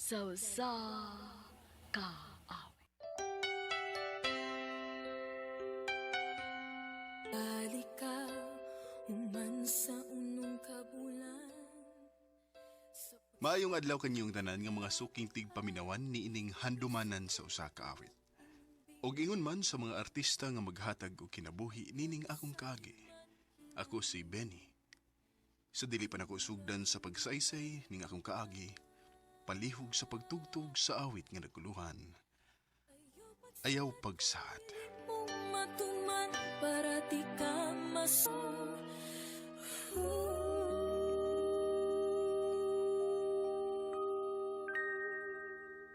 Sa usa ka awit. Balik ka, human sa unong kabulan. Maayong adlaw kanyong tanan nga mga suking tigpaminawan ni ining handumanan sa usa ka awit. Og ingon man sa mga artista nga maghatag og kinabuhi nining akong kaagi. Ako si Benny. Sa dili pa nako sugdan sa pagsaysay ning akong kaagi, palihog sa pagtugtog sa awit nga nagkuluhan. Ayaw pagsaad. Mong matuman para di ka mas.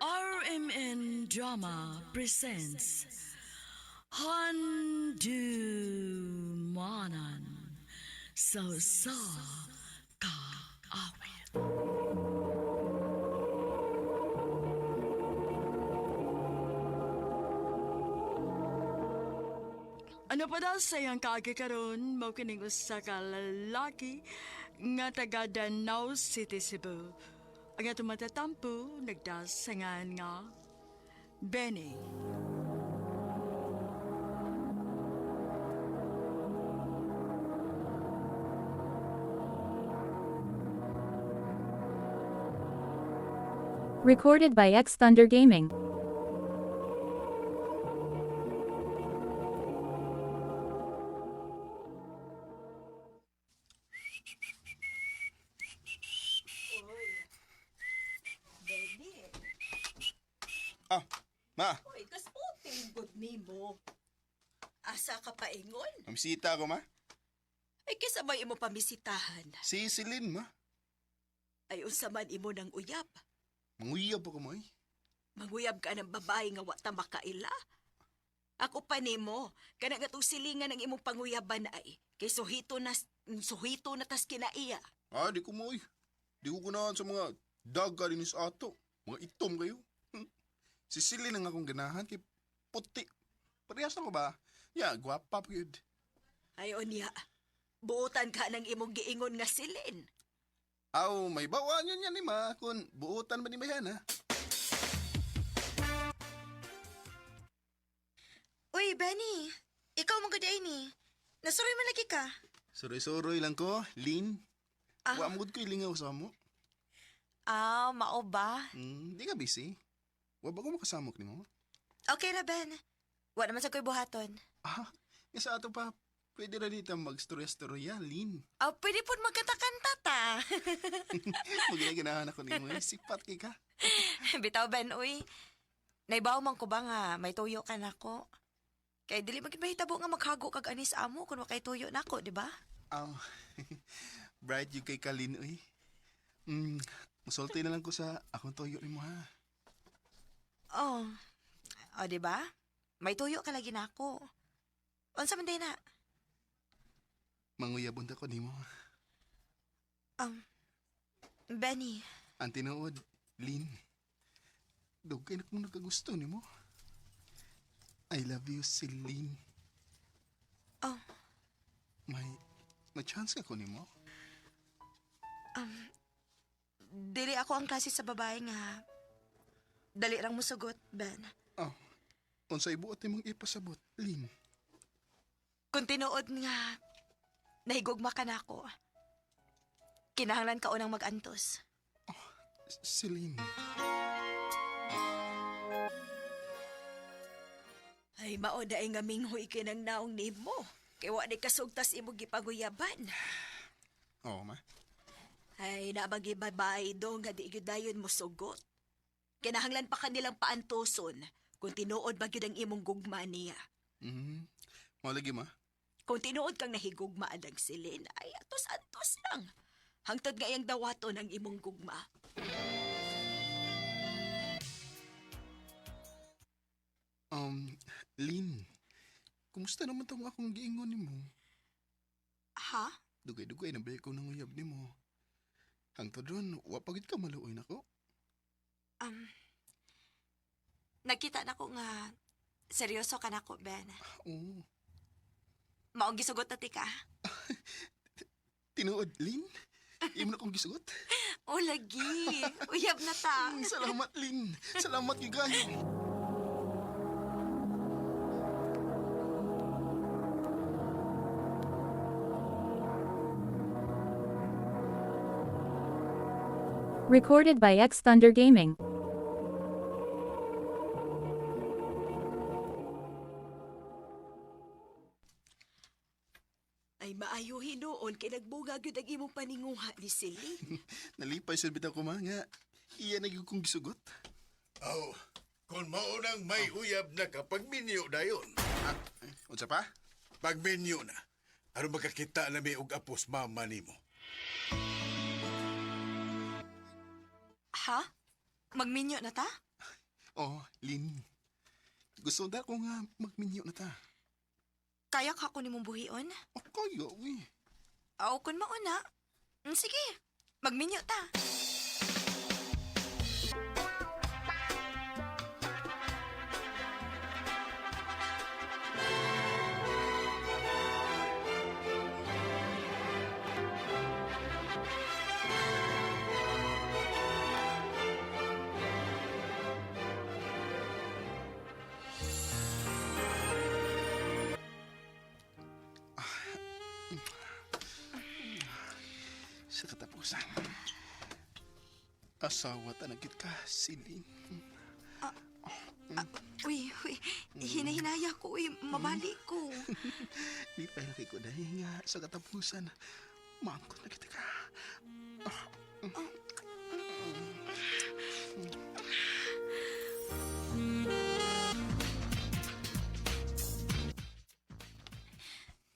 RMN Drama presents Handumanan sa usa ka awit. Ano pa daw sa iyang kaagi karon mao kining usa ka lalaki nga taga Danao City, Cebu. Ang atong matatampo nagdasangan nga Benny. Recorded by X Thunder Gaming. Ah, ma, Uy, kasputing good nimo. Asa ka paingon? mamisita ako ma. Ay, kisa may imo pamisitahan. Si Celine ma. Ay, unsa man imo ng uyab. Manguyab ako mo eh. Manguyab ka ng babae nga wa ta makaila. Ako pa nimo, kana nga tong silingan ang imong panguyaban ay kay suhito na tas kinaiya. Ah, di ko mo eh. Di ko ganahan sa mga daga din sa ato. Mga itom kayo. Si Celine ang akong ganahan kay puti. Parehas na ko ba? Ya, gwapa pa yun. Ay, unya. Buotan ka ng imong giingon nga silin. Aw, may bawaan yun yan ni ma. Kung buutan ba ni ba yan, ha? Uy, Benny. Ikaw mong gud ni. Nasuroy man lagi ka. Suroy-suroy lang ko, Lin. Ah. Wa mo ko ilingaw sa mo. Ah, mao ba? Di ka busy. Wa ba ko makasamok ni mo? Okay ra, Ben. Wa naman sa ko'y buhaton. Ah, nga sa ato pa, pwede ra dito magstorya-storya, Lin. Ah, pwede po magkanta-kanta ta. Magina-ganahan ako ni mo. eh. Sipat kay ka. Bitaw, Ben, uy. Naibaw man ko ba nga may tuyo ka nako? Kay dili magid mahitabo nga maghago kag anis amo kun wa kay tuyo nako, di ba? Aw, bright yung kay Kalin, uy. Musulti na lang ko sa akong toyo ni mo, ha? Oh. Oh, di ba? May tuyo ka lagi nako. Unsa man day na? Manguyabon ta ko ni mo. Um, Benny, Ang tinuod, Lin. Dugay na kong nagkagusto ni mo. I love you, Celine. Oh. May chance ka ko ni mo? um, dili ako ang klase sa babae nga dali rang musugot, Ben. Oh, unsay buot nimong ipasabot, Lin? Kung tinuod nga, nahigugma ka na ako. Kinahanglan ka unang mag-antos. Celine. Ay, mao na nga minghoy kay nang naong nimo. Kay wa ni kasugtas imong gipanguyaban. Oo, ma. Ay, nabagi babae do nga di gyud dayon mo sugot. Kinahanglan pa kanilang paantoson kung tinuod ba gyud ang imong gugma niya. Mao lagi, ma. Kung tinuod kang nahigugma ang silin, ay atos-antos lang. Hangtod nga iyang dawaton ang imong gugma. Lin, kumusta naman tong akong giingon nimo? Ha? Dugay-dugay na ba ko nang uyab nimo? Hangtod ron, wa pa gid ka maluoy nako. Um, nagkita na ko nga seryoso ka na ko, Ben. Oo. Maong gisugot na ti ka. Tinuod, Lin? Imo na kong gisugot? O lagi, uyab na ta. Salamat, Lin. Salamat gyud kayo. Recorded by X Thunder Gaming. Ay maayo hinuon kay nagbunga gyud ang imong paninguha ni Celine. Nalipay sa bitaw ko ma nga. Iya na gyud kong gisugot. Aw, kung maunang may uyab na ka, pagminyo dayon. Ah, unsa pa? Pagminyo na. Aron makakita na may og apos mama nimo. Ha? Magminyo na ta? Oh, Lin. Gusto da ko nga magminyo na ta. Kaya ka ko nimong buhion? Oh, kaya, uy. Aw, kun mauna. Sige, magminyo ta. Sa katapusan. Asawa tanagit ka, si Lin. Uy, uy, hinahinaya ko, uy, mabali ko. Lipay na kay ko dahil nga sa katapusan. Maangkot na kita ka.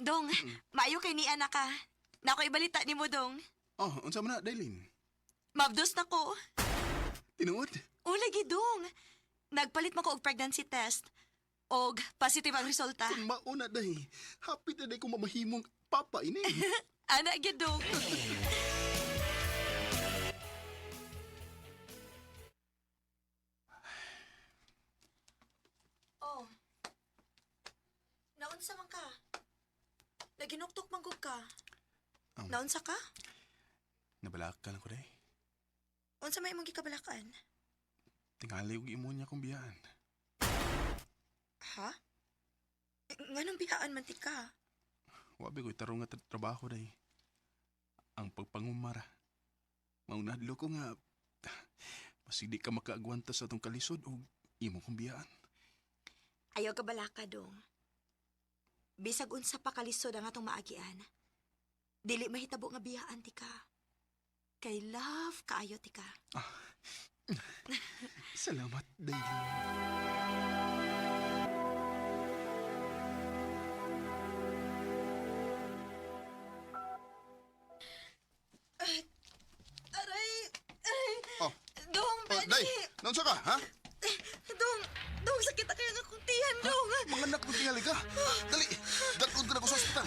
Dong, maayo kay ni anak ka. Nako ibalita ni mo, Dong. Oh, unsa man na, Daylin? Mabdos na ko. Tinuod? O lagi, Dong. Nagpalit man ko og pregnancy test. Og positive ang resulta. Kung mauna day, hapit na day kung mamahimong papa ini. Ana gyud, Dong. Oh. Naunsa man ka? Naginuktok man gud ka. Naunsa ka? Nabalak ka lang ko day. Unsa may imong gikabalakan? Tingali og imo niya kong biyaan. Ha? Nganong bihaan man ti ka? Wabi ko'y tarong nga trabaho day. Ang pagpangumara. Maunadlo ko nga, masig di ka makaagwanta sa atong kalisod o imo kong biyaan. Ayaw ka balaka dong. Bisag unsa pa kalisod ang atong maagian. Dili mahitabo nga biyaan ti ka. Kay love kaayo ti ka. Salamat, Daylin. Aray! Aray! Oh. Dong, Oh, Benny! day, naunsa ka, ha? Dong! Dong, sakit na kayo ng akong tiyan, dong! Mga anak mo tingali ka. Dali, dalon ka na ko sa ospital.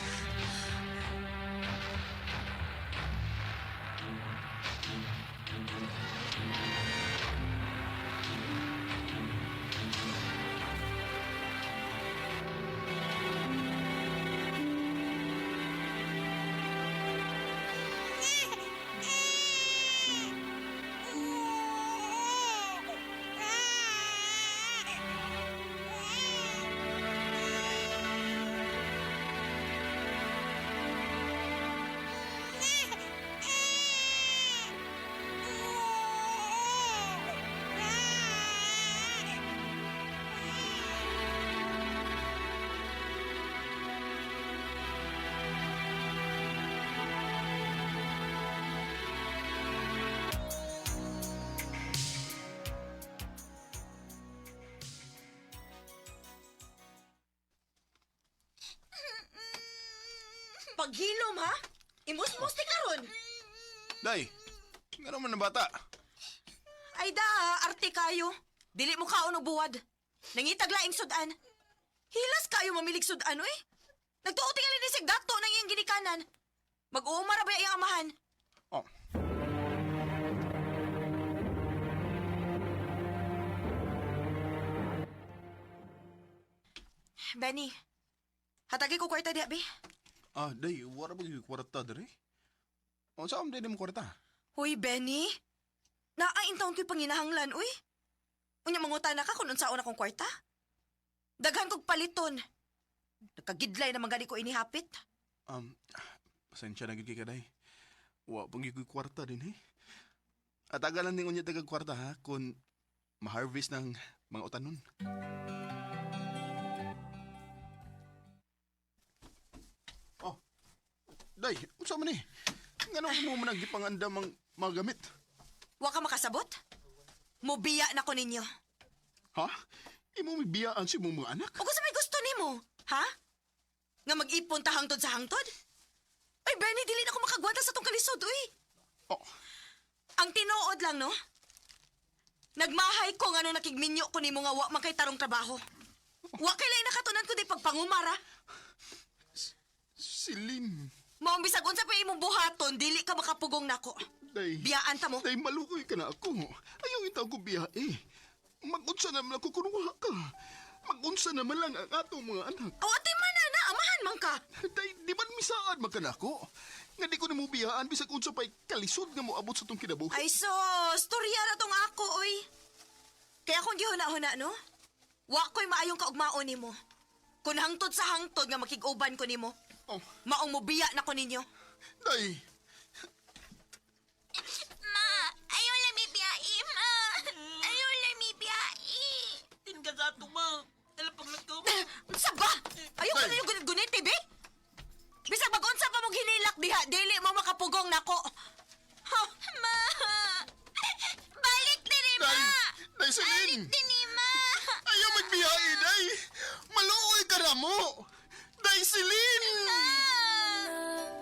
Paghilom, ha? Imusmos ti karon. Day, nga naman na bata. Ay da, arte kayo. Dili mo kaon og buwad. Nangitag laing sudan. Hilas kayo mamilig sudan, oy. Nagtuo tingali ni sig dato nang iyang ginikanan. Mag-uuma ra ba iyang amahan? Oh. Benny, hatagi ko kwarta diha, be. Ah, day, wala ba yung kwarta dere? O, saan day mo kwarta? Hoy, Benny. Naa intawon ko'y panginahanglan, uy. Unya mangutana ka kung unsaon akong kwarta. Daghan kog paliton. Nagkagidlay naman gani ko inihapit. Pasensya na gyud kay kaday. Wa pang gyud ko'y kwarta din eh. At agalan ning unya tagag kwarta ha kung ma-harvest ng mga utanon. Oh. Day, unsa man ni? Nganong mo man ang gipangandam ang mga gamit? Wa ka makasabot? Mubiya na ko ninyo. Ha? Imo mibiyaan si mong mga anak? O kung sa may gusto nimo, ha? Nga mag-ipon ta hangtod sa hangtod? Ay, Benny, dili na ko makagwanta sa tong kalisod, uy. Oh, Ang tinuod lang, no? Nagmahay ko nga nung nakigminyo ko nimo nga wa man kay tarong trabaho. Wa kay lain nakatunan kundi pagpangumara. Celine. Maong bisag unsa pa imong buhaton, dili ka makapugong nako. Day. Biyaan ta mo. Day, malukoy ka na ako. Ayaw itaw ko biyae. Mag-unsa naman ako kung wala ka. Mag-unsa naman lang ang atong mga anak. O ate man na, na, amahan man ka. Day, di man misaad man ka nako. Nga di ko na mo biyaan bisag unsa pa'y kalisod nga moabot sa tong kinabuhi. Ay sos, storya ra tong ako, oy. Kaya akong gihuna-huna, no? Wa ko'y maayong kaugmaon nimo. Kun hangtod sa hangtod nga makig-uban ko nimo, Oh, maong mobiya na ko ninyo. day. Ma, ayaw lang may biyai, ma. Ayaw lang may biyai. Tinga sa ato, ma. Dala paglakaw. Unsa ba? Ayaw ko Ay! na yung gunit-gunit, eh, be. Bisag mag-unsa pa mong hinilak diha, dili mo makapugong nako. Ha? Ma! Balik diri, ma! Day, day, Celine. Balik diri, ma! Ayaw magbiyae, day. Maluoy ka na mo. Day, Celine!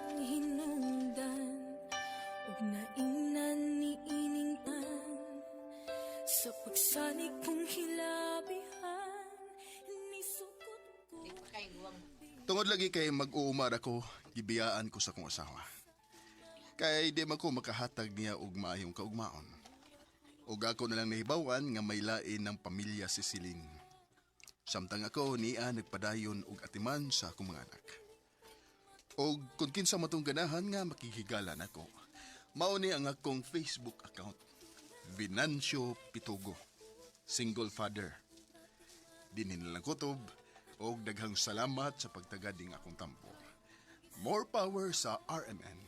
Ang hinungdan ug naingnan ni ining tan sa pagsalig kong hilabihan nisukot ko. Tungod lagi kay mag-uumar ako, gibiyaan ko sa kong asawa. Kay di man ko makahatag niya og maayong kaugmaon. Ug ako na lang nahibawan nga may lain ng pamilya si Celine. Samtang ako niya nagpadayon og atiman sa akong mga anak. Og kung kinsa matong ganahan nga makikigala nako. Mao ni ang akong Facebook account. Venancio Pitugo. Single father. Dinhin na lang kutob og daghang salamat sa pagtagad ning akong tampo. More power sa RMN.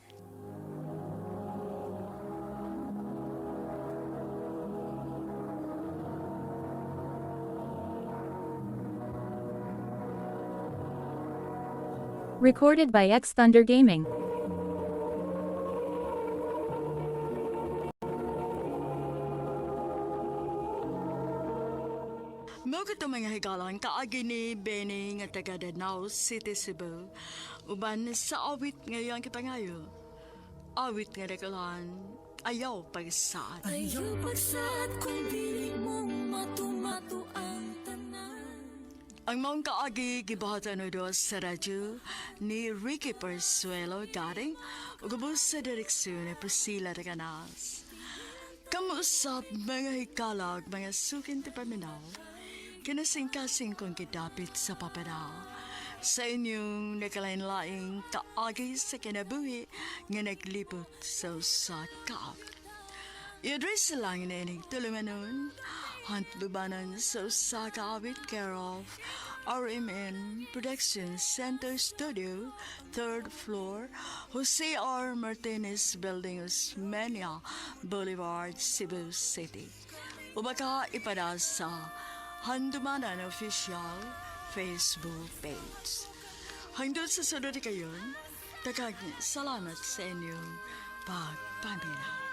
Recorded by X Thunder Gaming. Mao kato mga higalan kaagi ni Benny nga taga Danao City, Cebu. Uban sa awit ngayon kipangayo. Awit nga dakulan, ayaw pagsaad. Ayaw pagsaad kung dili mo matumato ang tanan. Ang maong kaagi gibuhatan o sa radyo ni Ricky Persuelo Garing ug ubos sa direksyon ni Priscilla de Canas. Kamuusap mga hikalag, mga sukin ti paminaw, kinasingkasing kong kidapit sa papadal. Sa inyong nakalain-laing kaagi sa kinabuhi nga naglibot sa usa ka awit. I-address lang na ining tulumanon, hantlubanan sa usa ka awit care of RMN Production Center Studio, third floor, Jose R. Martinez Building, Osmeña Boulevard, Cebu City. O baka ipada sa Handumanan Official Facebook page. Hanggang sa sunod kayon, takag salamat sa inyong pagpaminaw.